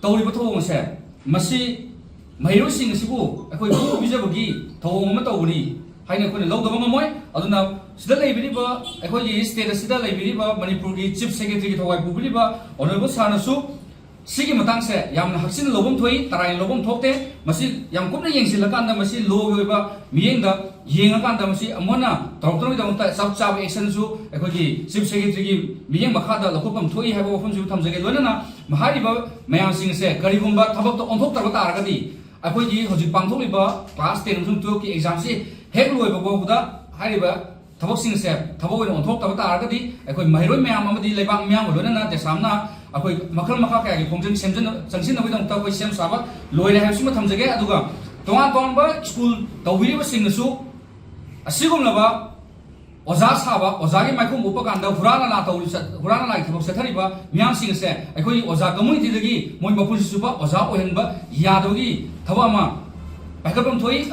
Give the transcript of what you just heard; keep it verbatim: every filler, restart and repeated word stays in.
ꯇꯧꯔꯤꯕ ꯊꯧꯑꯣꯡ ꯑꯁꯦ, ꯃꯁꯤ ꯃꯍꯩꯔꯣꯏꯁꯤꯡ ꯑꯁꯤꯕꯨ ꯑꯩꯈꯣꯏ ꯈꯨ ꯄꯤꯖꯕꯒꯤ ꯊꯧꯑꯣꯡ ꯑꯃ ꯇꯧꯕꯅꯤ ꯍꯥꯏꯅ ꯑꯩꯈꯣꯏꯅ ꯂꯧꯗꯕ ꯉꯝꯃꯣꯏ꯫ ꯑꯗꯨꯅ ꯁꯤꯗ ꯂꯩꯕꯤꯔꯤꯕ, ꯑꯩꯈꯣꯏꯒꯤ ꯁ꯭ꯇꯦꯠ ꯑꯁꯤꯗ ꯂꯩꯕꯤꯔꯤꯕ ꯃꯅꯤꯄꯨꯔꯒꯤ ꯆꯤꯐ ꯁꯦꯀ꯭ꯔꯦꯇꯔꯤꯒꯤ ꯊꯧꯒꯥꯏ ꯄꯨꯕꯤꯔꯤꯕ ꯑꯣꯅꯔꯦꯕꯜ ꯁꯥꯔꯅꯁꯨ ꯁꯤꯒꯤ ꯃꯇꯥꯡꯁꯦ ꯌꯥꯝꯅ ꯍꯛꯆꯤꯟꯅ ꯂꯧꯐꯝ ꯊꯣꯛꯏ, ꯇꯔꯥꯏꯅ ꯂꯧꯐꯝ ꯊꯣꯛꯇꯦ꯫ ꯃꯁꯤ ꯌꯥꯝ ꯀꯨꯞꯅ ꯌꯦꯡꯁꯤꯜꯂꯀꯥꯟꯗ ꯃꯁꯤ ꯂꯣꯒꯤ ꯑꯣꯏꯕ ꯃꯤꯠꯌꯦꯡꯗ ꯌꯦꯡꯉꯀꯥꯟꯗ ꯃꯁꯤ ꯑꯃꯨꯛ ꯍꯟꯅ ꯇꯧꯔꯛꯇꯅꯕꯒꯤꯗꯃꯛꯇ ꯆꯞ ꯆꯥꯕ ꯑꯦꯛꯁꯟꯁꯨ ꯑꯩꯈꯣꯏꯒꯤ ꯆꯤꯐ ꯁꯦꯀ꯭ꯔꯦꯇꯔꯤꯒꯤ ꯃꯤꯠꯌꯦꯡ ꯃꯈꯥꯗ ꯂꯧꯈꯠꯐꯝ ꯊꯣꯛꯏ ꯍꯥꯏꯕ ꯋꯥꯐꯝꯁꯤꯕꯨ ꯊꯝꯖꯒꯦ꯫ ꯂꯣꯏꯅꯅ ꯍꯥꯏꯔꯤꯕ ꯃꯌꯥꯝꯁꯤꯡ ꯑꯁꯦ ꯀꯔꯤꯒꯨꯝꯕ ꯊꯕꯛꯇ ꯑꯣꯟꯊꯣꯛꯇꯕ ꯇꯥꯔꯒꯗꯤ, ꯑꯩꯈꯣꯏꯒꯤ ꯍꯧꯖꯤꯛ ꯄꯥꯡꯊꯣꯛꯂꯤꯕ ꯀ꯭ꯂꯥꯁ ꯇꯦꯟ ꯑꯃꯁꯨꯡ ꯇꯨꯌꯦꯜꯐꯀꯤ ꯑꯦꯛꯖꯥꯝꯁꯤ ꯍꯦꯛ ꯂꯣꯏꯕ ꯐꯥꯎꯕꯗ ꯍꯥꯏꯔꯤꯕ ꯊꯕꯛꯁꯤꯡꯁꯦ ꯊꯕꯛ ꯑꯣꯏꯅ ꯑꯣꯟꯊꯣꯛꯇꯕ ꯇꯥꯔꯒꯗꯤ, ꯑꯩꯈꯣꯏ ꯃꯍꯩꯔꯣꯏ ꯃꯌꯥꯝ ꯑꯃꯗꯤ ꯂꯩꯕꯥꯛ ꯃꯤꯌꯥꯝꯒ ꯂꯣꯏꯅꯅ ꯗꯦꯁꯥꯝꯅ ꯑꯩꯈꯣꯏ ꯃꯈꯜ ꯃꯈꯥ ꯀꯌꯥꯒꯤ ꯈꯣꯡꯖꯪ ꯁꯦꯝꯖꯟ-, ꯆꯪꯁꯤꯟꯅꯕꯒꯤꯗꯃꯛꯇ ꯑꯩꯈꯣꯏ ꯁꯦꯝ ꯁꯥꯕ ꯂꯣꯏꯔꯦ ꯍꯥꯏꯕꯁꯤꯃ ꯊꯝꯖꯒꯦ꯫ ꯑꯗꯨꯒ ꯇꯣꯉꯥꯟ ꯇꯣꯉꯥꯟꯕ ꯁ꯭ꯀꯨꯜ ꯇꯧꯕꯤꯔꯤꯕꯁꯤꯡꯅꯁꯨ ꯑꯁꯤꯒꯨꯝꯂꯕ ꯑꯣꯖꯥ ꯁꯥꯕ, ꯑꯣꯖꯥꯒꯤ ꯃꯥꯏꯈꯨꯝ ꯎꯞꯄ ꯀꯥꯟꯗ ꯍꯨꯔꯥꯟ ꯂꯥꯟꯅꯥ ꯇꯧꯔꯤ-, ꯆꯠ-, ꯍꯨꯔꯥꯟ ꯂꯥꯟꯅꯥꯒꯤ ꯊꯕꯛ ꯆꯠꯊꯔꯤꯕ ꯃꯤꯌꯥꯝꯁꯤꯡ ꯑꯁꯦ ꯑꯩꯈꯣꯏꯒꯤ ꯑꯣꯖꯥ ꯀꯝꯃꯨꯅꯤꯇꯤꯗꯒꯤ ꯃꯣꯏ ꯃꯄꯨꯟꯁꯤ ꯆꯨꯞꯄ ꯑꯣꯖꯥ ꯑꯣꯏꯍꯟꯕ ꯌꯥꯗꯕꯒꯤ ꯊꯕꯛ ꯑꯃ ꯄꯥꯏꯈꯠꯐꯝ ꯊꯣꯛꯏ꯫